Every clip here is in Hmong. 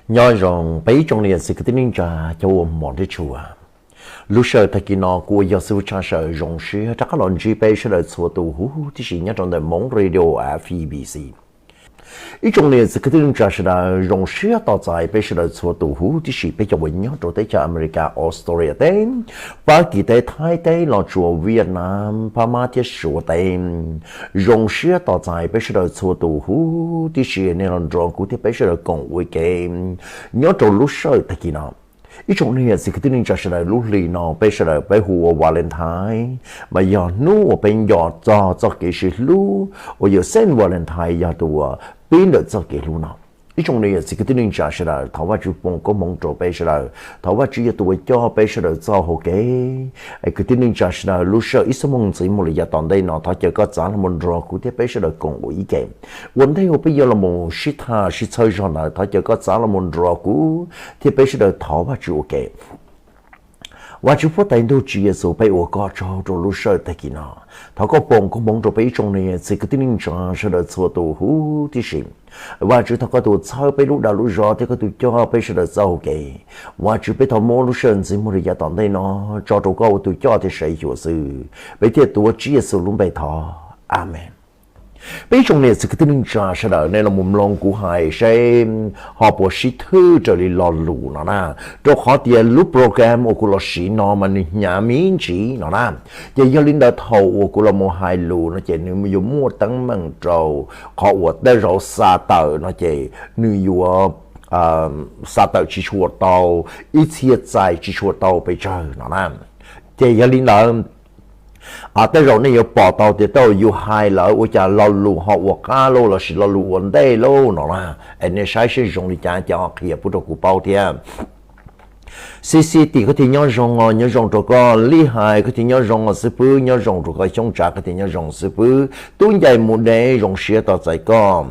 Nyob zoo peb ib tsoom niam txiv kwv tij neej tsa cov uas hmov thiab tshua. Lub sij hawm tag kis no kuv uas yog xib hwb Tshaj Sawm zoo siab rov qab los ntsib peb sawv daws txhua tus huv tib si nyob rau ntawm Hmoob Radio F E B C. Ib tsoom niam txiv kwv tij neej tsa sawv daws, zoo siab tos txais peb sawv daws txhua tus huv tib si, peb cov uas nyob rau teb chaws Amelikas, Australia teb, Fab Kis teb, Thaib teb, los tsuas Vietnam, Phab Mab thiab Suav teb. Zoo siab tos txais peb sawv daws txhua tus huv tib si nej los nrog kuv thiab peb sawv daws koom ua ke nyob rau lub sij hawm tag kis no. Ib tsoom niam txiv kwv tij neej tsa sawv daws, lub hlis no peb sawv daws peb hu ua Valentine, mas yog hnub uas peb nco txog txoj kev sib hlub, uas yog Saint Valentine yog tus uas pib ntawm txoj kev hlub no. Ib tsoom niam txiv kwv tij neej tsa sawv daws, thov Vajtswv foom koob hmoov rau peb sawv daws, thov Vajtswv yog tus uas coj peb sawv daws txoj hau kev. Kwv tij neej tsa sawv daws, lub sij hawm ib xuab moos ntxiv mus li yav tom ntej no thov caw koj txav los mus nrog kuv thiab peb sawv daws koom ua ib ke. Ua ntej uas peb yuav los mus sib tham sib txhawb zog ntawd, thov caw koj txav los mus nrog kuv thiab peb sawv daws thov Vajtswv ua ke. Vajtswv Huab Tais Ntuj Tswv Yexus, peb ua koj tsaug rau lub sij hawm tag kis no. Thov koj foom koob hmoov rau peb ib tsoom niam txiv kwv tij neej tsa sawv daws txhua tus huv tib si. Vajtswv, thov koj tus txhawb peb lub dag lub zog thiab koj tus coj peb sawv daws txoj hau kev. Vajtswv, peb thov muab lub sij hawm ntxiv mus li yav tom ntej no tso rau koj ua tus coj thiab saib xyuas xwb, peb thiaj tuav Tswv Yexus lub npe thov. Amees. Peb ib tsoom niam txiv kwv tij neej tsa sawv daws, nej los mus mloog kuv hais seb ho puas sib thwb raws li lo lus no na, rau qhov tias lub program uas kuv los siv no mas nws hnyav me ntsis no na. Ces yog li ntawd thaum uas kuv los mus hais lus no ces nws yuav muaj teeb meem rau qhov uas tej zaum xa tawm no ces nws yuav xa tawm tsis tshua tau ib txhia txais tsis tshua tau pes tsawg no na. Ces yog li ntawd, tej zaum nej yuav pom tau tias tej zaum yus hais lawm ua cas lo lus ho ua qab lauj lossis lo lus ua ntej lauj no na. Es nej saib seb zoo li cas ces ho qhia pub rau kuv paub thiab. Xi xi tim koj tias nyob zoo os, nyob zoo rau koj. Lij Hais koj tias nyob zoo os xib fwb, nyob zoo rau koj. Xyoob Tsav koj tias nyob zoo xib fwb. Tub Ncaim Mus Dev zoo siab tos txais koj.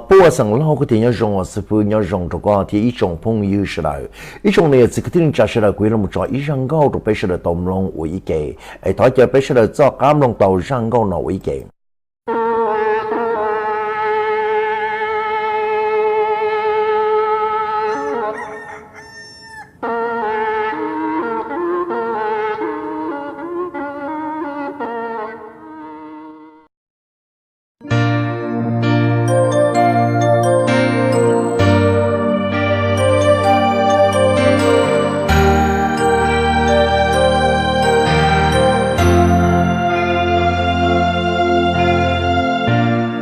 Puj Xeem Lauj koj tias nyob zoo os xib fwb, nyob zoo rau koj thiab ib tsoom phooj ywg sawv daws. Ib tsoom niam txiv kwv tij neej tsa sawv daws, kuv yuav los tso ib zaj nkauj rau peb sawv daws tau mloog ua ib ke. Es thov caw peb sawv daws txoj qab mloog tau zaj nkauj no ua ib ke.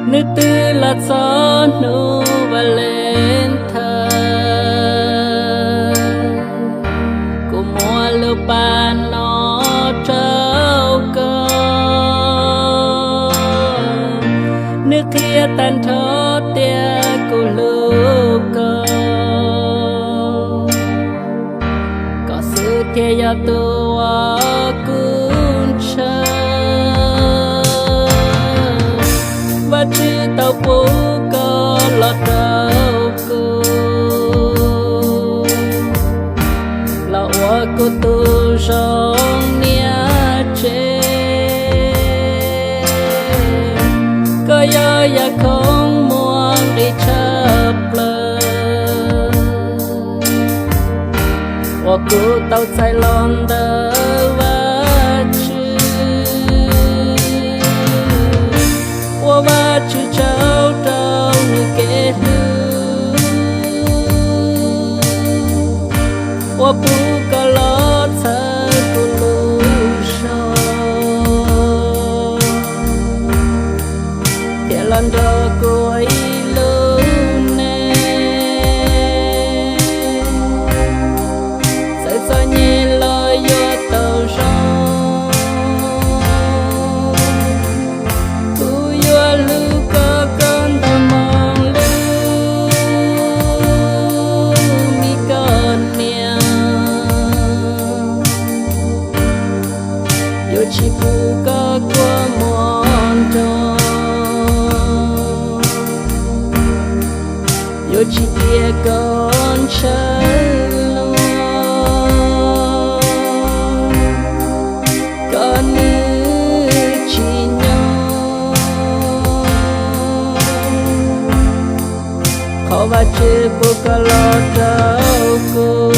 Nws twb los txog hnub Valentine, kuv muab lub paj no rau koj. Nws qhia tag nrho tias kuv hlub koj, koj xwb thiaj yog tus uas kuv ntshaw. Vajtswv tau pub koj los rau kuv, los ua kuv tus zoo niam tsev. Koj yog yam khoom muaj nqis tshaj plaws uas kuv tau txais los ntawm Vajtswv. Ua Vajtswv tsaug rau nws kev hlub uas pub koj los txhawb kuv lub zog thiab los nrog kuv ua ib lub neej. Txawm txom nyem los yuav tau zoo, kuv yuav hlub koj koj ntawm moo lub mi koj niam, yuav tsis pub koj kua muag nrog. Tswv puas koj los rau kuv.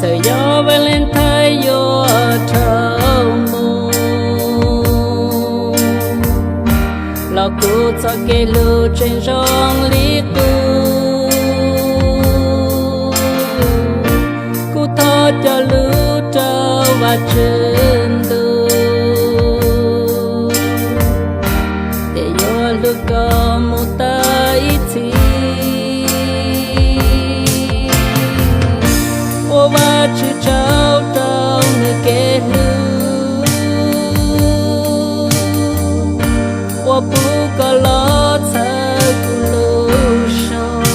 Txawm yog Valentine yuav dhau mus los kuv txoj kev hlub tseem zoo li qub. Kuv thov cog lus rau Vajtswv ntuj, tias yuav hlub koj mus tau ib txhis. Ua Vajtswv tsaug rau nws kev hlub uas pub koj los txhawb kuv lub zog,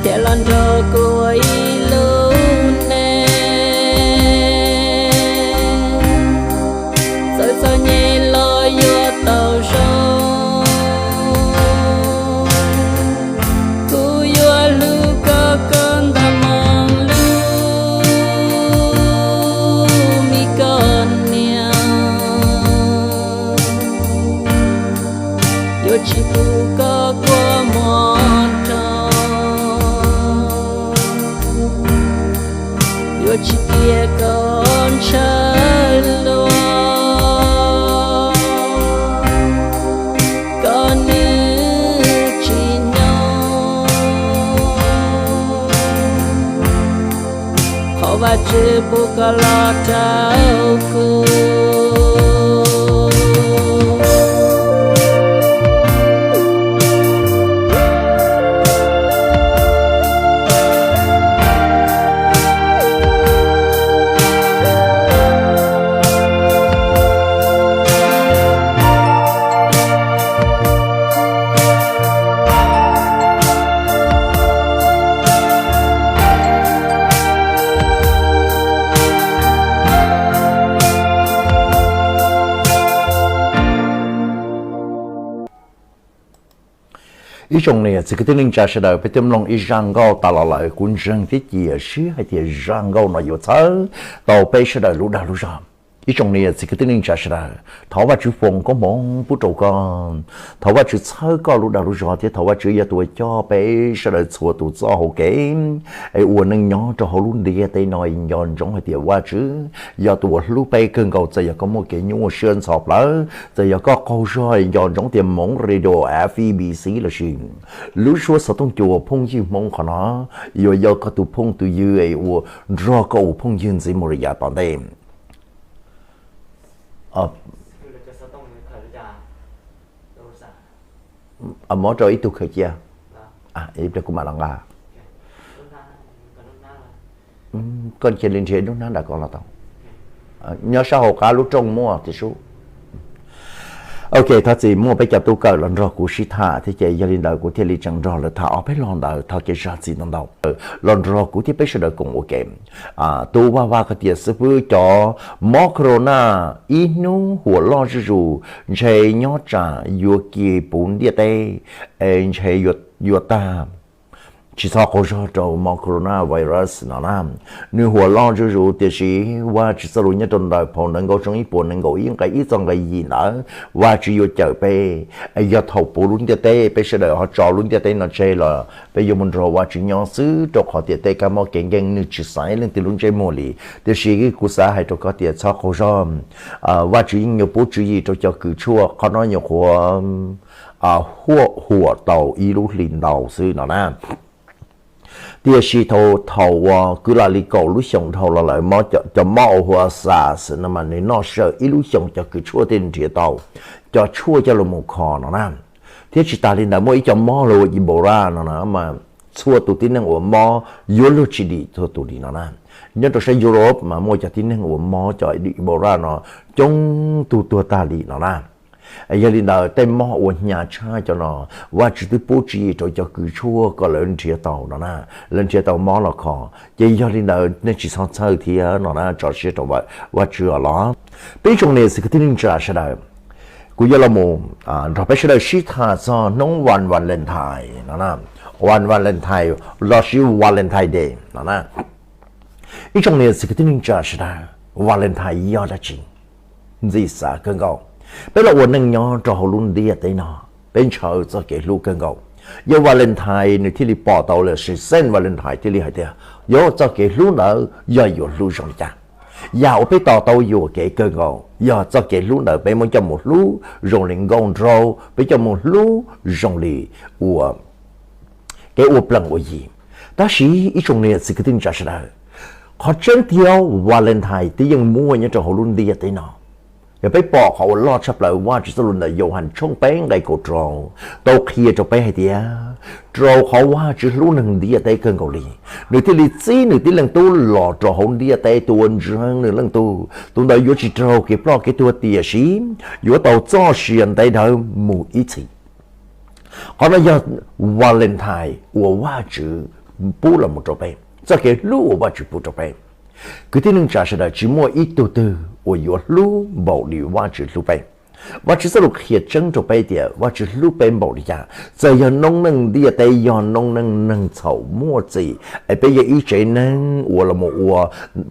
thiab los nrog kuv ua ib lub neej. Txawm txom nyem los yuav tau zoo, kuv yuav hlub koj kom nto moo lub me koj niam. Yuav tsis pub koj kua muag nrog, yuav tsis cia koj ntshaw luag, kom nws tsis nyob. Thov Vajtswv pub koj los rau kuv. Ib tsoom niam txiv kwv tij neej tsa sawv daws, peb twb mloog ib zaj nkauj tas los lawm, kuv ntseeg thiab cia siab hais tias zaj nkauj no yuav txhawb tau peb sawv daws lub dag lub zog. Ib tsoom niam txiv kwv tij neej tsa sawv daws, thov Vajtswv foom koob hmoov pub rau koj, thov Vajtswv txhawb koj lub dag lub zog thiab thov Vajtswv yog tus uas coj peb sawv daws txhua tus txoj hau kev es ua neej nyob rau hauv lub ntiaj teb no. Nco ntsoov hais tias Vajtswv yog tus uas hlub peb kawg nkaus, txawm yog koj muaj kev nyuaj siab ntxhov plawv, txawm yog koj qaug zog, nco ntsoov tias Hmoob Radio F E B C lossis lub suab xov tooj cua phooj ywg Hmoob qhov no yuav yog koj tus phooj tus ywg es ua nrog koj ua phooj ywg ntxiv mus rau yav tom ntej. Mob rau ib tug khaws cia, kuv mam los nqa. Koj cia li nrhiav lub hnab nram ko los tau. Nyob sab hauv qab lub rooj muaj tias sub. Ok, thov txim, muaj peb cov tub kawm los nrog kuv sib tham thiab ces yog li ntawd kuv thiaj li tseem nrog lawv tham ob peb lo ntawd, thov kev zam txim ntau ntau. Los nrog kuv thiab peb sawv daws koom ua ke. Tus Vaj Vaj hais tias xib fwb, cov mob corona ib hnub huam loj zuj zus, ntshe nyob tsam yuav kis puv ntiaj teb, es ntshe yuav tag. Tsis txhob qaug zog rau mob corona virus no na. Nws huam loj zuj zus tiam sis Vajtswv txoj lus nyob rau ntawm phau Ntawv Nkauj tshooj ib puas nees nkaum ib nqe ib txog nqe yim ntawd, Vajtswv yuav cawm peb. Yog thaum puv lub ntiaj teb, peb sawv daws ho tso lub ntiaj teb no tseg los peb yuav mus nrog Vajtswv nyob xwb, rau qhov tiam tej kab mob kev nkeeg nws tsis xaiv leej twg lub ntsej muag li. Tiam sis kuv xav hais rau koj tias txhob qaug zog, Vajtswv yeej yuav pub tswv yim rau cov kws tshuaj. Qhov no nyuam qhuav huam tau ib lub hlis ntau xwb no na. Tiam sis thaum uas kwv lam li kaum lub xyoo dhau los lawm, cov mob uas hu ua SARS no mas nws noj saw ib lub xyoos cov kws tshuaj thiaj nrhiav tau cov tshuaj coj los mus kho no na. Thiab tsis tas li ntawd, muaj ib co mob los hu ua Ebola no na mas txhua tus tib neeg uas mob yuav luag tsis dim txhua tus li no na. Nyob rau sab Europe mas muaj cov tib neeg uas mob cov Ebola no coob tug tuag tag li no na. Yog li ntawd tej mob uas hnyav tshaj cov no, Vajtswv twb pub tswv yim rau cov kws tshuaj kom lawv nrhiav tau no na, lawv nrhiav tau mob los kho. Ces yog li ntawd nej tsis txhob txhawj thiab no na, tso siab rau Vajtswv os los. Peb tsoom niam txiv kwv tij neej tsa sawv daws, kuv yuav los mus nrog peb sawv daws sib tham txog hnub Val Valentine no, Val Valentine lossis Valentine Day no na. Ib tsoom niam txiv kwv tij neej tsa sawv daws, Valentine yog dab tsi? Ntxim xav kawg nkaus. Peb los ua neej nyob rau hauv lub ntiaj teb no, peb ntshaw txoj kev hlub kawg nkaus. Yog Valentine nws thiaj li pom tau lawm, Saint Valentine thiaj li hais tias yog txoj kev hlub ntawd yog yuav hlub zoo li cas. Yam uas peb to taub yuam kev kawg nkaus yog txoj kev hlub ntawd peb muab coj mus hlub zoo li nkauj nraug, peb coj mus hlub zoo li ua kev ua plees ua yi. Tab sis ib tsoom niam txiv kwv tij neej tsa sawv daws, qhov tseeb tiag Valentine twb yeej muaj nyob rau hauv lub ntiaj teb no. Yog peb pom qhov uas loj tshaj plaws Vajtswv txoj lus ntawm Yauhas tshooj peb nqe kaum rau tau qhia rau peb hais tias, rau qhov Vajtswv hlub neeg ntiaj teb kawg nkaus li, nws thiaj li txib nws tib leeg tub los rau hauv ntiaj teb tuaj ua ntseeg nws leej tug. Tus ntawd yuav tsis raug kev ploj kev tuag tiam sis yuav tau txoj sia ntev dhawv mus ib txhis. Qhov no yog Valentine uas Vajtswv pub los mus rau peb, txoj kev hlub uas Vajtswv pub rau peb. Kwv tij neej tsa sawv daws, tsis muaj ib tug twg uas yuav hlub npaum li Vajtswv hlub peb. Vajtswv txoj lus qhia tseeb rau peb tias Vajtswv hlub peb npaum li cas. Txawm yog noob neej ntiaj teb yog noob neej neeg txhaum muaj txim, es peb yog ib tsev neeg uas los ua,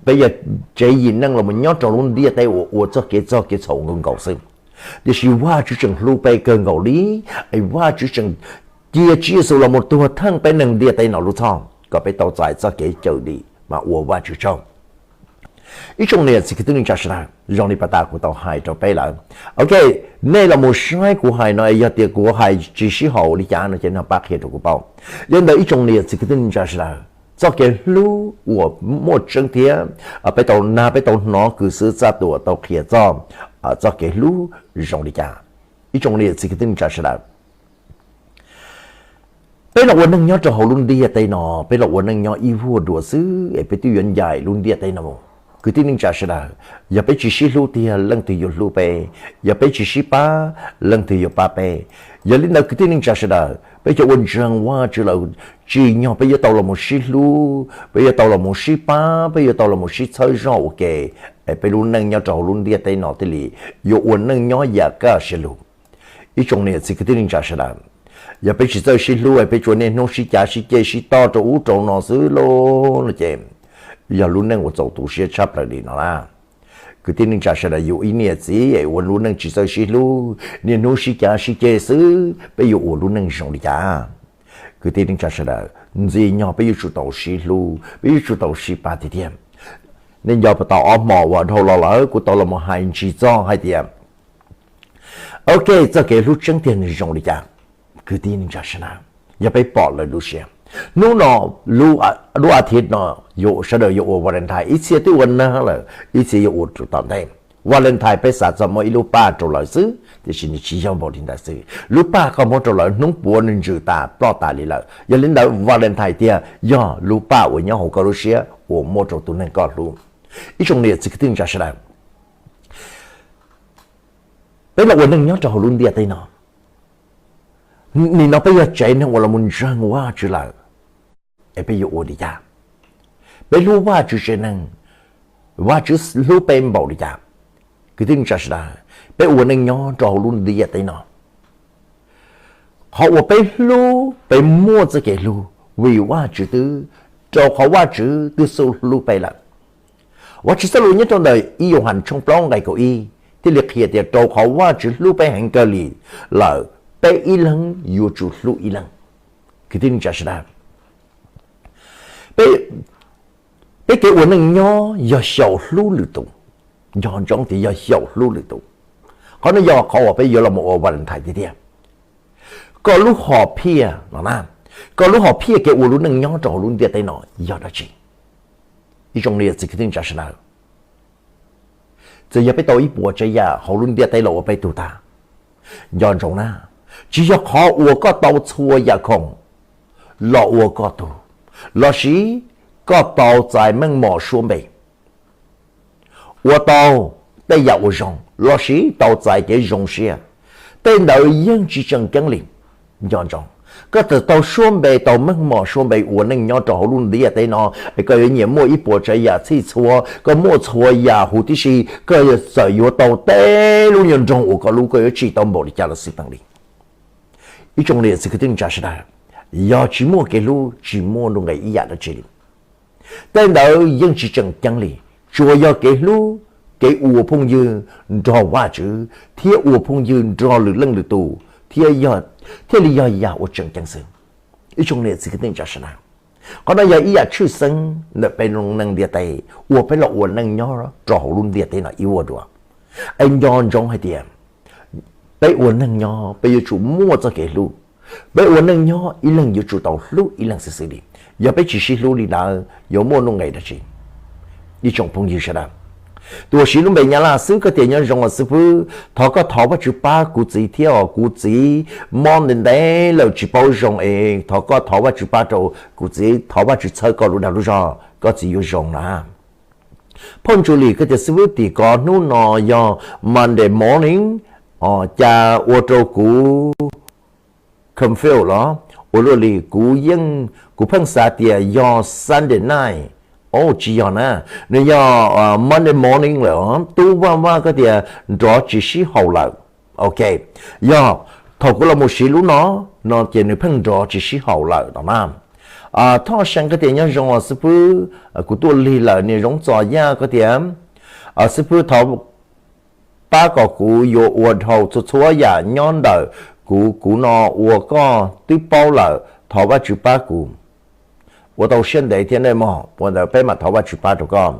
peb yog tsev yim neej los nyob rau lub ntiaj teb uas ua txoj kev txog kev txhaum nkaus nkaus xwb, tiam sis Vajtswv tseem hlub peb kawg nkaus li, es Vajtswv tseem cia Tswv Yexus los mus tuag theej peb neeg ntiaj teb no lub txhoj kom peb tau txais txoj kev cawm dim mas ua Vajtswv tsaug. Ib tsoom niam txiv kwv tij neej tsa sawv daws, zoo li pas tas kuv tau hais rau peb lawm. Ok, nej los mus saib kuv hais no, yog tias kuv hais tsis sib haum li cas no ces nej pab qhia rau kuv paub. Yog li ntawd ib tsoom niam txiv kwv tij neej tsa sawv daws, txoj kev hlub uas muaj tseeb thiab peb tau nag peb tau hnov Kwv Xwb Txaj Tuam tau qhia txog txoj kev hlub zoo li cas. Ib tsoom niam txiv kwv tij neej tsa sawv daws, peb los ua neej nyob rau hauv lub ntiaj teb no, peb los ua neej nyob ib vuag dua xwb es peb twb yuav ncaim lub ntiaj teb no mus. Kwv tij neej tsa sawv daws, yog peb tsis sib hlub tiag leej twg yuav hlub peb? Yog peb tsis sib pab leej twg yuav pab peb? Yog li ntawd kwv tij neej tsa sawv daws, peb cov ua ntseeg Vajtswv lawm, tsim nyog peb yuav tau los mus sib hlub, peb yuav tau los mus sib pab, peb yuav tau los mus sib txhawb zog ua ke, es peb lub neej nyob rau hauv lub ntiaj teb no thiaj li yuav ua neej nyob yam kaj siab lug. Ib tsoom niam txiv kwv tij neej tsa sawv daws, yog peb tsis txawj sib hlub es peb tsuas niaj hnub sib cav sib ceg sib toj rau ub rau no xwb lauj no ces yog lub neej uas txaus tu siab tshaj plaws li no na. Kwv tij neej tsa sawv daws, yus ib niam txiv es ua lub neej tsis txawj sib hlub, niaj hnub sib cav sib ceg xwb, peb yuav ua lub neej zoo li cas? Kwv tij neej tsa sawv daws, ntxim nyog peb yuav tsum tau sib hlub, peb yuav tsum tau sib pab tiag tiag. Nej nco puas tau ob hmo uas dhau los lawm kuv tau los mus hais ntsis txog hais tias, ok, txoj kev hlub tseeb tiag nws zoo li cas? Kwv tij neej tsa sawv daws, yog peb pom lawv lub siab, hnub no, lub a thiv no, sawv daws yuav ua Valentine, ib txhia twb ua nag lawm, ib txhia yuav ua rau tom ntej. Valentine peb xav txog muab ib lub paj rau lawv xwb, tiam sis nws tsis yog npaum li ntawd xwb. Lub paj koj muab rau lawv hnub puav nws ntsws tas ploj tas li lawm. Yog li ntawd Valentine tiag yog lub paj uas nyob hauv koj lub siab uas muab rau tus neeg koj hlub. Ib tsoom niam txiv kwv tij neej tsa sawv daws, peb los ua neej nyob rau hauv lub ntiaj teb no, nim no peb yog tsev neeg uas los mus ntseeg Vajtswv lawm, es peb yuav ua li cas? Peb hlub Vajtswv tsev neeg, Vajtswv hlub peb npaum li cas? Kwv tij neej tsa sawv daws, peb ua neej nyob rau hauv lub ntiaj teb no, qhov uas peb hlub, peb muaj txoj kev hlub vim Vajtswv twb, rau qhov Vajtswv twb xub hlub peb lawm. Vajtswv txoj lus nyob rau ntawm ib Yauhas tshooj plaub nqe kaum ib thiaj li qhia tias rau qhov Vajtswv hlub peb heev kawg li lawm, peb ib leeg yuav tsum hlub ib leeg. Kwv tij neej tsa sawv daws, peb kev ua neej nyob yog xyaum hlub lwm tus, nco ntsoov tias yog xyaum hlub lwm tus. Qhov no yog qhov uas peb yuav los mus ua Valentine tiag tiag. Koj lub hom phiaj no na, koj lub hom phiaj kev ua lub neej nyob rau hauv lub ntiaj teb no yog dab tsi? Ib tsoom niam txiv kwv tij neej tsa sawv daws, txawm yog peb tau ib puas tsav yam hauv lub ntiaj teb los ua peb tug tag, nco ntsoov na, tsis yog qhov uas koj tau txhua yam khoom los ua koj tug, lossis koj tau txais meej mom suab npe, ua tau tej yam uas zoo lossis tau txais kev zoo siab, tej ntawd yeej tsis tseem ceeb li. Nco ntsoov, koj txawm tau suab npe, tau meej mom suab npe ua neej nyob rau hauv lub ntiaj teb no, koj yuav nyiam muaj ib puas tsav yam txhij txhua, koj muaj txhua yam huv tib si, koj txawm yuav tau tej lub nyuag nroog uas koj hlub, koj yuav tsim tau npaum li cas los xij peem li. Ib tsoom niam txiv kwv tij neej tsa sawv daws, yog tsis muaj kev hlub tsis muaj nuj nqis ib yam dab tsi li. Tej ntawd yeej tsis tseem ceeb li. Tsuas yog kev hlub, kev ua phooj ywg nrog Vajtswv thiab ua phooj ywg nrog lwm leej lwm tus thiaj li yog yam uas tseem ceeb xwb. Ib tsoom niam txiv kwv tij neej tsa sawv daws, qhov no yog ib yam tshwj xeeb ntawm peb lub neej ntiaj teb uas peb los ua neej nyob rau hauv lub ntiaj teb no ib vuag dua. Es nco ntsoov hais tias peb ua neej nyob peb yuav tsum muaj txoj kev hlub. Peb ua neej nyob ib leeg yuav tsum tau hlub ib leeg xwb xwb li. Yog peb tsis sib hlub li ntawd yuav muaj nuj nqis dab tsi? Ib tsoom phooj ywg sawv daws, tus uas siv lub npe Nyab Laj xwb koj tias nyob zoo os xib fwb, thov koj thov Vajtswv pab kuv txiv thiab os, kuv txiv mob ntev ntev lawm tsis paub zoo es thov koj thov Vajtswv pab rau kuv txiv, thov Vajtswv txhawb koj lub dag lub zog koj txiv yuav zoo na. Phauj Ntsuj Lis koj tias xib fwb, tim ko hnub no yog Monday morning, cas ua rau kuv confuse los? Ua luaj li, kuv yeej, kuv pheej xav tias yog Sunday night. Os, tsis yog na, nws yog Monday morning lawm. Tub Vaj Vaj koj tias nrov tsis sib haum lawm. Ok, yog thaum kuv los mus siv lub no, no ces nws pheej nrov tsis sib haum lawm no na. Thoj Seev koj tias nyob zoo os xib fwb, kuv tuaj lig lawm. Niam Zoov Txos Yaj koj tias xib fwb thov pab kom kuv yuav ua dhau txhua txhua yam nyob ntawm kuv, kuv no ua koj twb paub lawm, thov Vajtswv pab kuv. Ua tau siab ntev thiab nej mog, ua ntawd peb mam thov Vajtswv pab rau koj.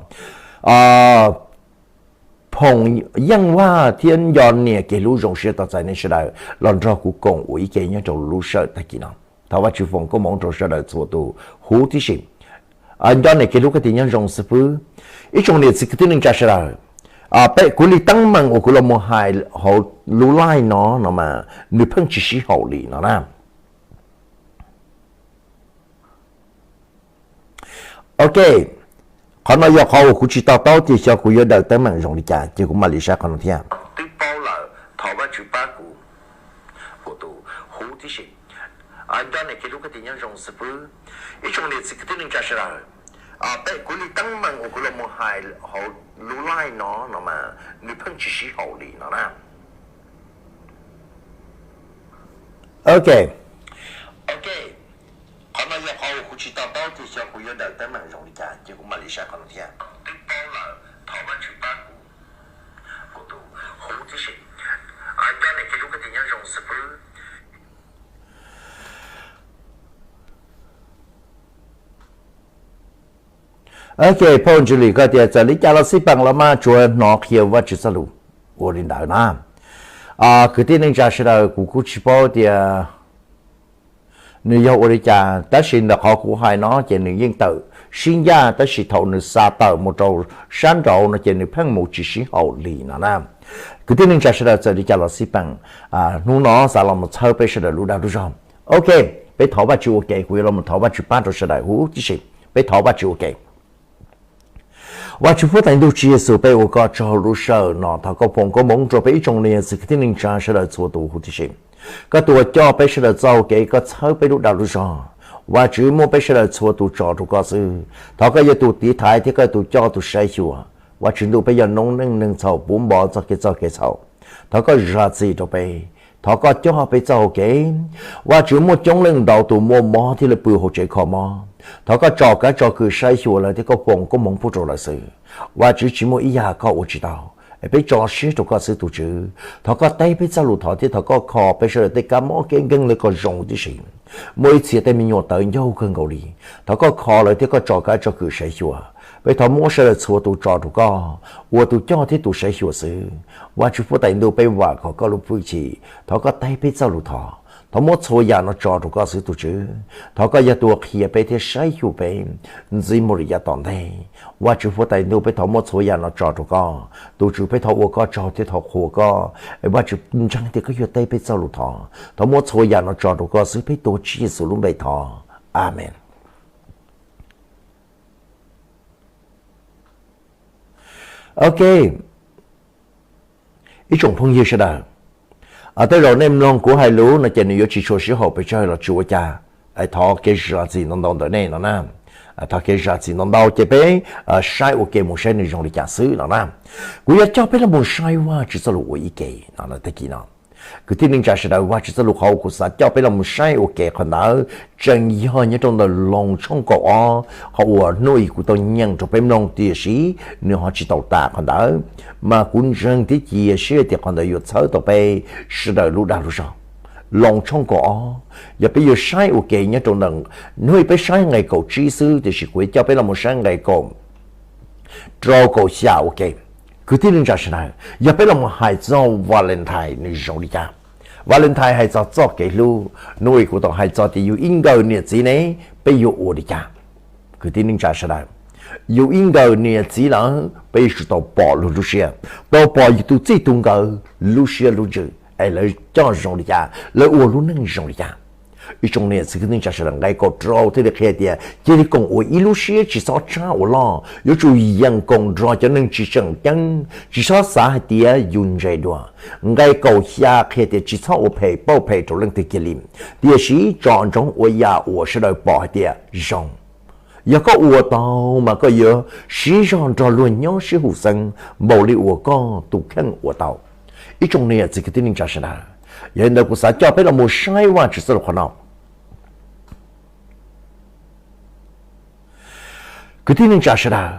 Phoom Yeej Vaj thiab Nco Niam kev hlub zoo siab tos txais nej sawv daws los nrog kuv koom ua ib ke nyob rau lub sij hawm tag kis no. Thov Vajtswv foom koob hmoov rau sawv daws txhua tus huv tib si. Nco Niam kev hlub koj tias nyob zoo xib fwb. Ib tsoom niam txiv kwv tij neej tsa sawv daws, peb, kuv li teeb meem uas kuv los mus hais hauv lub live no no mas nws pheej tsis sib haum li no na. Ok, qhov no yog qhov uas kuv tsis to taub tias xyov kuv yuav daws teeb meem zoo li cas, ces kuv mam li saib qhov no thiab. Twb paub lawm, thov Vajtswv pab kuv. Ua tus huv tib si. Nco Niam kev hlub koj tias nyob zoo xib fwb. Ib tsoom niam txiv kwv tij neej tsa sawv daws, peb, kuv li teeb meem uas kuv los mus hais hauv lub live no no mas nws pheej tsis sib haum li no na. Ok, ok, qhov no yog qhov uas kuv tsis to taub tias xyov kuv yuav daws teeb meem zoo li cas, ces kuv mam li saib qhov no thiab. Twb paub lawm, thov Vajtswv pab kuv. Ua tus huv tib si. Nco Niam kev hlub koj tias nyob zoo xib fwb. Ok, phauj Ntsuj Lis koj tias txawm li cas los xij peem los mas tsuas hnov qhia Vajtswv txoj lus. Ua li ntawd na. Kwv tij neej tsa sawv daws, kuv kuj tsis paub tias nws yog ua li cas, tab sis ntawm qhov kuv hais no ces nws yeej tawm sib ncaj, tab sis thaum nws xa tawm mus rau sab nraud no ces nws pheej mus tsis sib haum li no na. Kwv tij neej tsa sawv daws, txawm li cas los xij peem, hnub no xav los mus txhawb peb sawv daws lub dag lub zog. Ok, peb thov Vajtswv ua ke, kuv yuav los mus thov Vajtswv pab rau sawv daws huv tib si. Peb thov Vajtswv ua ke. Vajtswv Huab Tais Ntuj Tswv Yexus, peb ua koj tsaug lub sij hawm no, thov koj foom koob hmoov rau peb ib tsoom niam txiv kwv tij neej tsa sawv daws txhua tus huv tib si. Koj tus uas coj peb sawv daws txoj hau kev, koj txhawb peb lub dag lub zog. Vajtswv muab peb sawv daws txhua tus tso rau koj xwb. Thov koj yog tus tiv thaiv thiab koj yog tus coj tus saib xyuas. Vajtswv Ntuj, peb yog noob neej neeg txhaum puv npo txoj kev txoj kev txhaum. Thov koj zam txim rau peb. Thov koj coj peb txoj hau kev. Vajtswv, muaj coob leej ntau tus muaj mob thiab lawv pw hauv tsev kho mob. Thov koj tsom kav tsom kwm saib xyuas lawv thiab koj foom koob hmoov pub rau lawv xwb. Vajtswv, tsis muaj ib yam koj ua tsis tau, es peb tso siab rau koj xwb tus Tswv. Thov koj teb peb txoj lus thov thiab thov koj kho peb sawv daws tej kab mob kev nkeeg ntawd kom zoo tib si. Muaj ib txhia tej me nyuam tawv ncauj kawg nkaus li, thov koj kho lawv thiab koj tsom kav tsom kwm saib xyuas. Peb thov muab sawv daws txhua tus tso rau koj, ua tus coj thiab tus saib xyuas xwb. Vajtswv Huab Tais Ntuj, peb vam khom koj lub hwj chim, thov koj teb peb txoj lus thov. Thov muab txhua yam no tso rau koj xwb tus Tswv. Thov koj yog tus qhia peb thiab saib xyuas peb ntxiv mus rau yav tom ntej. Vajtswv Huab Tais Ntuj, peb thov muab txhua yam no tso rau koj tus Tswv, peb thov ua koj tsaug thiab thov qhuas koj. Vajtswv, ntseeg tias koj yuav teb peb txoj lus thov. Thov muab txhua yam no tso rau koj xwb, peb tuav Tswv Yexus lub npe thov. Amees. Ok, ib tsoom phooj ywg sawv daws, Tej zaum nej mloog kuv hais lus no ces nws yuav tsis tshua sib haum pes tsawg los tsis ua cas. Thov kev zam txim ntau ntau ntawm nej no na. Thov kev zam txim ntau ntau ces peb saib ua ke mus saib nws zoo li cas xwb no na. Kuv yuav coj peb los mus saib Vajtswv txoj lus ua ib ke no tag kis no. Kwv tij neej tsa sawv daws, Vajtswv txoj lus qhov uas kuv xav coj peb los mus saib ua ke qhov ntawd tseem yog nyob rau ntawm Loos tshooj kaum ob, qhov uas hnub ib kuv tau nyeem rau peb mloog tiam sis nws ho tsis tau tas qhov ntawd, mas kuv ntseeg thiab cia siab tias qhov ntawd yuav txhawb tau peb sawv daws lub dag lub zog. Loos tshooj kaum ob, yog peb yuav saib ua ke nyob rau ntawm, hnub ib peb saib nqe kaum tsib xwb tiam sis kuv yuav coj peb los mus saib nqe kaum rau kaum xya ua ke. Kwv tij neej tsa sawv daws, yog peb los mus hais txog Valentine nws zoo li cas? Valentine hais txog txoj kev hlub. Hnub ib kuv tau hais txog tias yus ib nkawm niam txiv ne, peb yuav ua li cas? Kwv tij neej tsa sawv daws, yus ib nkawm niam txiv lawm peb yuav tsum tau pom luag lub siab, tau pom yus tus txij tus nkawm lub siab lub ntsws es lawv coj zoo li cas, lawv ua lub neej zoo li cas. Ib tsoom niam txiv kwv tij neej tsa sawv daws, nqe kaum rau thiaj li qhia tias cia li koom ua ib lub siab, tsis txhob tshab ua loj, yuav tsum yeem koom nrog cov neeg tsis tseem ceeb, tsis txhob xav hais tias yus ntse dua. Nqe kaum xya qhia tias tsis txhob ua phem pauj phem rau leej twg kiag li, tiam sis tsom ntsoov ua yam uas sawv daws pom hais tias zoo. Yog koj ua tau mas koj yuav siv zog nrog luag nyob sib hum xeeb npaum li uas koj tus kheej ua tau. Ib tsoom niam txiv kwv tij neej tsa sawv daws, yog li ntawd kuv xav coj peb los mus saib Vajtswv txoj lus qhov no. Kwv tij neej tsa sawv daws,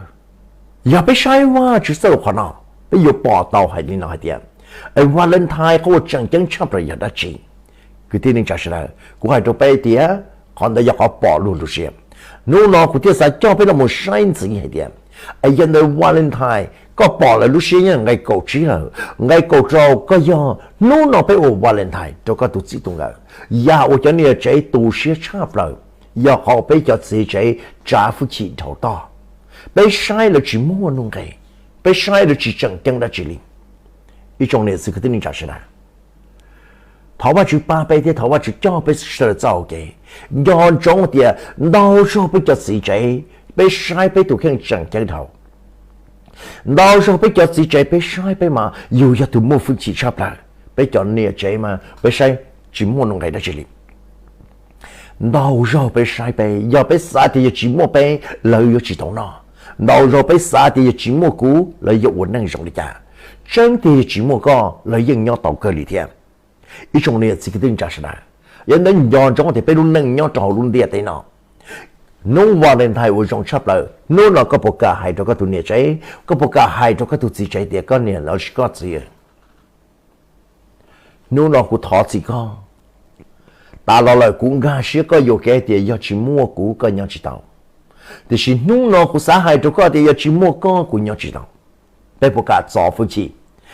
yog peb saib Vajtswv txoj lus qhov no, peb yuav pom tau hais li no hais tias, es Valentine qhov uas tseem ceeb tshaj plaws yog dab tsi? Kwv tij neej tsa sawv daws, kuv hais rau peb tias qhov ntawd yog qhov pom luag lub siab. Hnub no kuv thiaj xav coj peb los mus saib ntxiv hais tias, es yog ntawm Valentine koj pom lawv lub siab nyob nqe kaum tsib lawm, nqe kaum rau koj yog hnub no peb ua Valentine rau koj tus txij tus nkawm. Yam uas cov niam tsev tu siab tshaj plaws yog qhov peb cov txiv tsev tsav hwj chim dhau toj. Peb saib lawv tsis muaj nuj nqes, peb saib lawv tsis tseem ceeb dab tsi li. Ib tsoom niam txiv kwv tij neej tsa sawv daws, thov Vajtswv pab peb thiab thov Vajtswv coj peb sawv daws txoj hau kev nco ntsoov tias ntau zaug peb cov txiv tsev peb saib peb tus kheej tseem ceeb dhau. Ntau zaug peb cov txiv tsev peb saib peb mas yus yog tus muaj hwj chim tshaj plaws, peb cov niam tsev mas peb saib tsis muaj nuj nqes dab tsi li. Ntau zaug peb saib peb, yog peb xav tias yog tsis muaj peb lawv yuav tsis tau noj. Ntau zaug peb xav tias yog tsis muaj kuv lawv yuav ua neej zoo li cas. Tseeb tiag yog tsis muaj koj lawv yeej nyob tau kawg li thiab. Ib tsoom niam txiv kwv tij neej tsa sawv daws, yog ntawd nco ntsoov tias peb lub neej nyob rau hauv lub ntiaj teb no, hnub Valentine uas zoo tshaj plaws, hnub no koj puas kam hais rau koj tus niam tsev, koj puas kam hais rau koj tus txiv tsev tias koj niam los sis koj txiv, hnub no kuv thov txim koj. Tas los lawm kuv nkag siab koj yuam kev tias yog tsis muaj kuv koj nyob tsis tau. Tiam sis hnub no kuv xav hais rau koj tias yog tsis muaj koj kuv nyob tsis tau. Peb puas kam txo hwj chim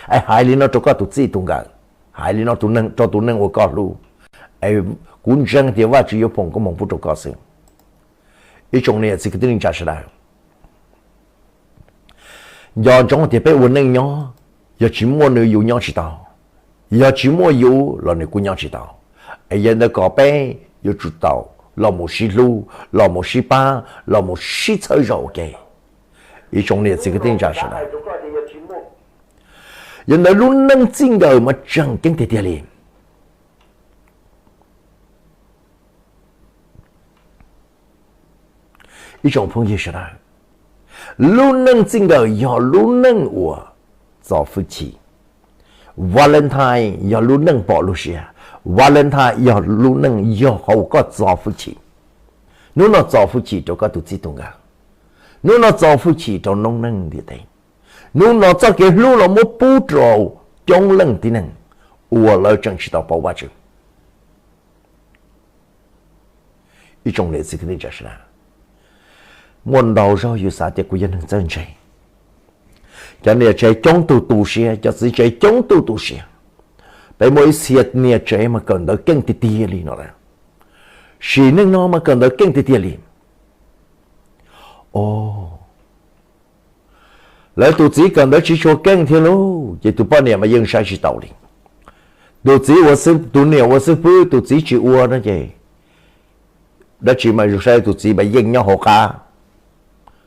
es hais li no rau koj tus txij tus nkawm, hais li no rau tus neeg uas koj hlub? Kuv ntseeg tias Vajtswv yuav foom koob hmoov pub rau koj xwb. Ib tsoom niam txiv kwv tij neej tsa sawv daws, nco ntsoov tias peb ua neej nyob, yog tsis muaj nws yus nyob tsis tau, yog tsis muaj yus los nws kuj nyob tsis tau. Es yog ntawd kom peb yuav tsum tau los mus sib hlub, los mus sib pab, los mus sib txhawb zog ua ke. Ib tsoom niam txiv kwv tij neej tsa sawv daws, yog ntawd lub neej txij nkawm mas tseem ceeb tiag tiag li. Ib tsoom phooj ywg sawv daws, lub neej txij nkawm yog lub neej uas txo hwj chim. Valentine yog lub neej pom luag siab. Valentine yog lub neej yog qhov uas koj txo hwj chim. Hnub no txo hwj chim rau koj tus txij tus nkawm. Hnub no txo hwj chim rau noob neej ntiaj teb. Hnub no txoj kev hlub los muab pub rau coob leej tib neeg uas lawv tseem tsis tau paub Vajtswv. Ib tsoom niam txiv kwv tij neej tsa sawv daws, muaj ntau zaug yus xav tias kuv yog neeg txawj ntse. Cov niam tsev coob tug tu siab, cov txiv tsev coob tug tu siab. Peb muaj ib txhia niam tsev mas kawm ntawv keej tiag tiag li no lawm. Sim neej no mas kawm ntawv keej tiag tiag li. O, lawv tus txiv kawm ntawv tsis tshua keej thiab lauj, ces tus poj niam mas yeej saib tsis taus li. Tus txiv ua xib, tus niam ua xib fwb, tus txiv tsis ua no ces dab tsi mas zoo saib tus txiv mas yeej nyob hauv qab.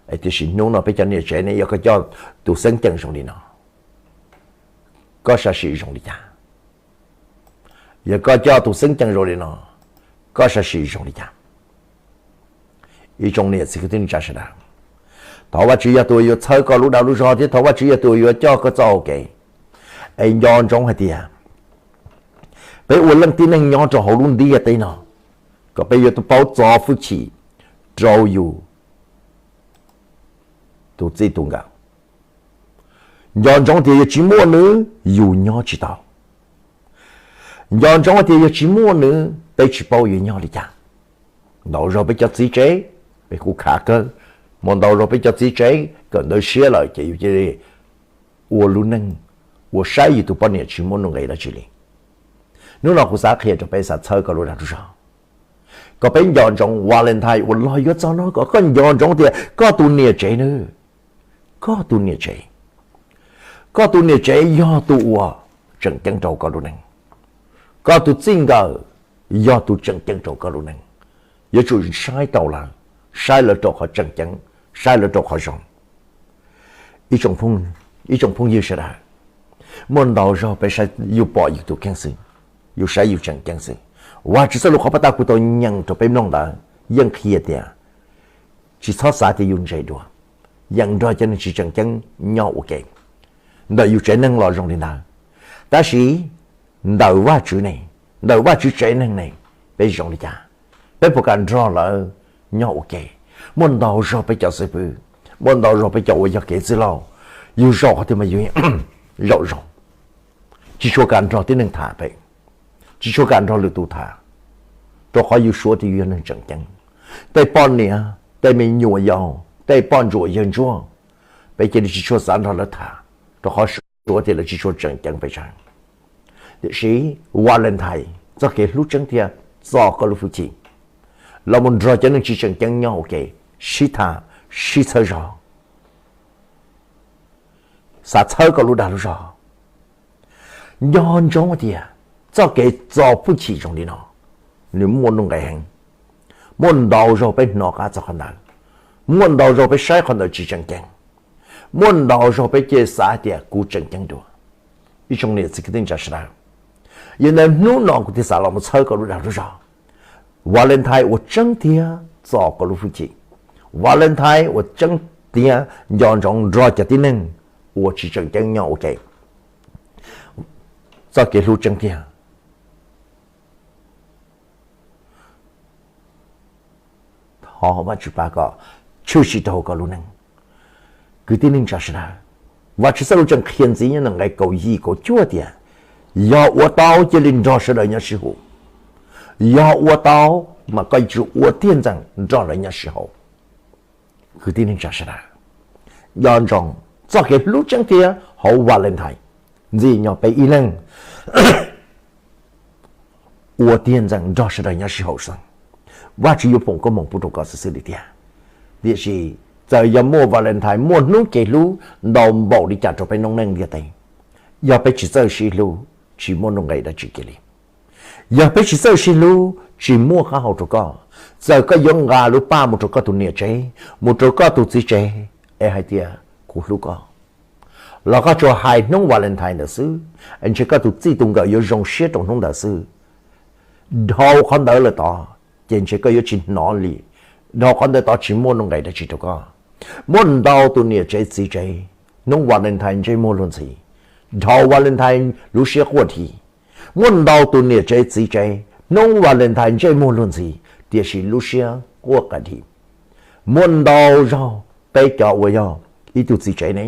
Tiam sis hnub no peb cov niam tsev ne, yog koj coj tus xeeb ceem zoo li no, koj sam sim zoo li cas? Yog koj coj tus xeeb ceem zoo li no, koj sam sim zoo li cas? Ib tsoom niam txiv kwv tij neej tsa sawv daws, thov Vajtswv yog tus uas yuav txhawb koj lub dag lub zog thiab thov Vajtswv yog tus uas yuav coj koj txoj hau kev. Es nco ntsoov hais tias peb ua leej tib neeg nyob rau hauv lub ntiaj teb no, kom peb yuav tau paub txo hwj chim rau yus tus txij tus nkawm. Nco ntsoov tias yog tsis muaj nws, yus nyob tsis tau. Nco ntsoov tias yog tsis muaj nws, peb tsis paub yuav nyob li cas. Ntau zaug peb cov txiv tsev, peb kuj khav kawg, muaj ntau zaug peb cov txiv tsev kawm ntawv siab lawm ces yus cia li ua lub neej, ua saib yus tus poj niam tsis muaj nuj nqis dab tsi li. Hnub no kuv xav qhia rau peb, xav txhawb koj lub dag lub zog, kom peb nco ntsoov Valentine uas los yuav txog no kom koj nco ntsoov tias koj tus niam tsev nws, koj tus niam tsev, koj tus niam tsev yog tus uas tseem ceeb rau koj lub neej. Koj tus txij nkawm yog tus tseem ceeb rau koj lub neej. Yuav tsum saib taus lawv, saib lawv rau qhov tseem ceeb, saib lawv rau qhov zoo. Ib tsoom phooj ywg sawv daws, muaj ntau zaug peb saib yus pom yus tus kheej xwb, yus saib yus tseem ceeb xwb. Vajtswv txoj lus qhov pab tag kuv tau nyeem rau peb mloog ntawd yeej qhia tias tsis txhob xav tias yus ntse dua, yeem nrog cov neeg tsis tseem ceeb nyob ua ke. Ntawm yus tsev neeg los zoo li ntawd, tab sis ntawm Vajtswv ne, ntawm Vajtswv tsev neeg ne, peb zoo li cas? Peb puas kam nrog lawv nyob ua ke? Muaj ntau zaug peb cov xib fwb, muaj ntau zaug peb cov uas yog kev txwj laug, yus zaum qhov twg mas yus zaum zoo, tsis tshua kam nrog tib neeg tham pem, tsis tshua kam nrog lwm tus tham, rau qhov yus suav tias yus yog neeg tseem ceeb. Tej poj niam, tej me nyuam yaus, tej poj ntsuam yawg ntsuag, peb cia li tsis tshua xav nrog lawv tham, rau qhov suav tias lawv tsis tshua tseem ceeb pes tsawg. Tiam sis Valentine, txoj kev hlub tseeb thiab txo koj lub hwj chim los mus nrog cov neeg tsis tseem ceeb nyob ua ke, sib tham, sib txhawb zog, xav txhawb koj lub dag lub zog. Nco ntsoov tias txoj kev txo hwj chim zoo li no, nws muaj nuj nqis heev. Muaj ntau zaug peb hnov qab txog qhov ntawd, muaj ntau zaug peb saib qhov ntawd tsis tseem ceeb, muaj ntau zaug peb cia li xav tias kuv tseem ceeb dua. Ib tsoom niam txiv kwv tij neej tsa sawv daws, yog ntawd hnub no kuv thiaj xav los mus txhawb koj lub dag lub zog. Valentine uas tseeb tiag txo koj lub hwj chim. Valentine uas tseeb tiag nco ntsoov nrog cov tib neeg uas tsis tseem ceeb nyob ua ke. Txoj kev hlub tseeb tiag, thov Vajtswv pab kom tshwm sim rau koj lub neej. Kwv tij neej tsa sawv daws, Vajtswv txoj lus tseem qhia ntxiv nyob nqe kaum yim kaum cuaj tias, yog ua tau cia li nrog sawv daws nyob sib haum. Yog ua tau mas koj yuav tsum ua tiag ntxeem nrog lawv nyob sib haum. Kwv tij neej tsa sawv daws, nco ntsoov txoj kev hlub tseeb tiag hauv Valentine. Ntxim nyog peb ib leeg ua tiag ntxeem nrog sawv daws nyob sib haum xwb, Vajtswv yuav foom koob hmoov pub rau koj xwb xwb li tiag. Tiam sis txawm yog muaj Valentine, muaj hnub kev hlub ntau npaum li cas rau peb noob neej ntiaj teb, yog peb tsis txawj sib hlub, tsis muaj nuj nqis dab tsi kiag li. Yog peb tsis txawj sib hlub, tsis muaj qab hau rau koj, txawm koj yuav nqa lub paj mus rau koj tus niam tsev, mus rau koj tus txiv tsev, es hais tias kuv hlub koj, los koj tsuas hais hnub Valentine ntawd xwb, es ntshe koj tus txij tus nkawm yuav zoo siab rau hnub ntawd xwb. Dhau qhov ntawd lawm tod, ces ntshe koj yuav tsis hnov li. Dhau qhov ntawd tod tsis muaj nuj nqis dab tsi rau koj. Muaj ntau tus niam tsev txiv tsev, hnub Valentine ntsej muag luag ntxhi, dhau Valentine lub siab quaj dhi. Muaj ntau tus niam tsev txiv tsev, hnub Valentine ntsej muag luag ntxhi, tiam sis lub siab quaj dhi. Muaj ntau zaug peb cov uas yog ib tug txiv tsev ne,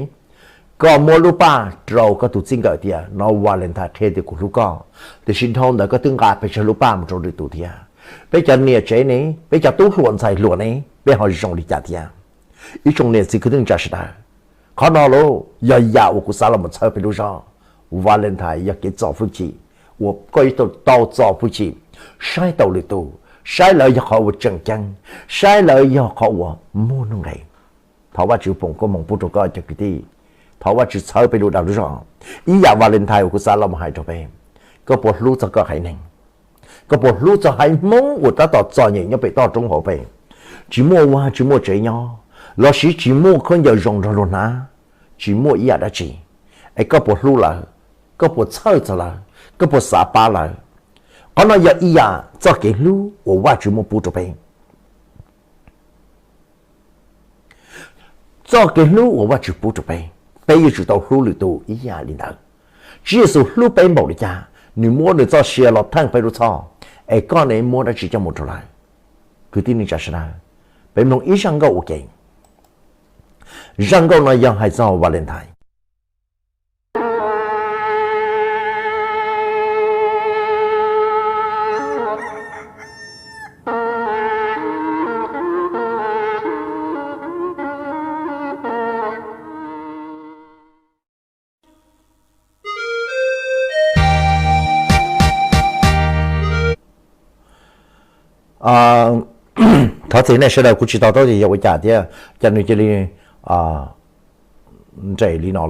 koj muab lub paj rau koj tus txij nkawm tias no Valentine qhia tias kuv hlub koj, tiam sis dhau ntawd koj twb nqa pes tsawg lub paj mus rau lwm tus thiab. Peb cov niam tsev ne, peb cov tub hluas ntxhais hluas ne, peb ho zoo li cas thiab? Ib tsoom niam txiv kwv tij neej tsa sawv daws, qhov no los yog yam uas kuv xav los mus txhawb peb lub zog. Valentine yog kev txo hwj chim uas koj yuav tau txo hwj chim, saib taus lwm tus, saib lawv yog qhov uas tseem ceeb, saib lawv yog qhov uas muaj nuj nqis. Thov Vajtswv foom koob hmoov pub rau koj cov kwv tij. Thov Vajtswv txhawb peb lub dag lub zog. Ib yam Valentine uas kuv xav los mus hais rau peb, koj puas hlub txog koj haiv neeg? Koj puas hlub txog haiv Hmoob uas tab tom txom nyem nyob pem toj roob hauv pes, tsis muaj vaj tsis muaj tsev nyob, los sis tsis muaj khaub ncaws zoo nrog luag hnav, tsis muaj ib yam dab tsi, es koj puas hlub lawv? Koj puas txhawj txog lawv? Koj puas xav pab lawv? Qhov no yog ib yam txoj kev hlub uas Vajtswv muab pub rau peb. Txoj kev hlub uas Vajtswv pub rau peb, peb yuav tsum tau hlub lwm tus ib yam li ntawd. Tswv Yexus hlub peb npaum li cas, nws muab nws txoj sia los theej peb lub txhoj, es koj ne muab dab tsi coj mus rau lawv? Kwv tij neej tsa sawv daws, peb mloog ib zaj nkauj ua ke. Zaj nkauj no yog hais txog Valentine. Thov txim nej sawv daws, kuv tsis to taub tias yog ua cas thiab cas nws cia li nres li no.